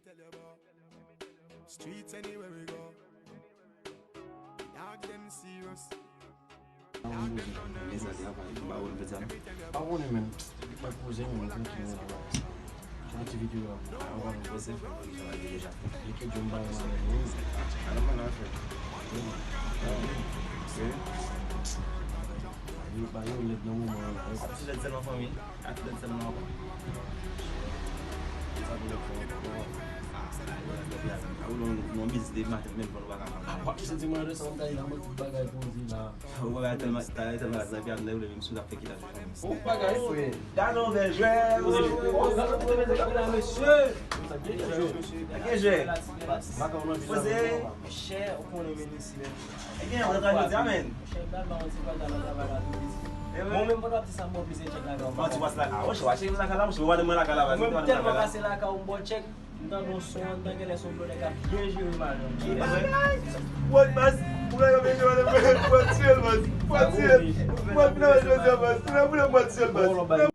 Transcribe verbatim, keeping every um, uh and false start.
Tell your boy. Streets anywhere we go. Dog dem serious. Pa konnen menm. Mwen poze menm, mwen tranquille menm. Yon ti videyo la. Mwen poze fè mwen travay deja. Li ki di m bay mwen menm. Ala mwen nan fè. Ba yo lèd nan moman an la. Ap ti lèd sèlman fanmi. Ap ti lèd sèlman ankò. Sa pou lèd fè ankò. A ou non non miz de maten menm pandan w pa ka fanmi. Wap ti sentiman de sa w ta la mwen tout bagay pou di la. Ou bagay tèlman ta tèlman la zanmi ap lè ou lè menm si w ap fè ki la. Ou bagay frè. Gade yon bèl jwè. Gade yon bèl jwè mesye. Gen jwè. Poze. Chè ou konnen men isi menm. Ebyen, ou ta jodi a menm. Chè m pral ba yon ti pata nan travay la tou piti. Mwen menm pandan w ap di sa m ba w plis chèk lakay ou. Mwen ti pas lakay. Ou chwa chèk lakay la, ou chwa mwen lakay la. Mwen tèlman pase lakay ou m ba w chèk. M tande yon son an, m tande lè son blonè k ap byen jere madanm. Ki bagay? Wòt baz, pou lè yo byen jere madanm, pou l tiye l baz. Pou l tiye l. Mwen finalman jodi a baz. Pou lè pou lè mwen tiye l baz.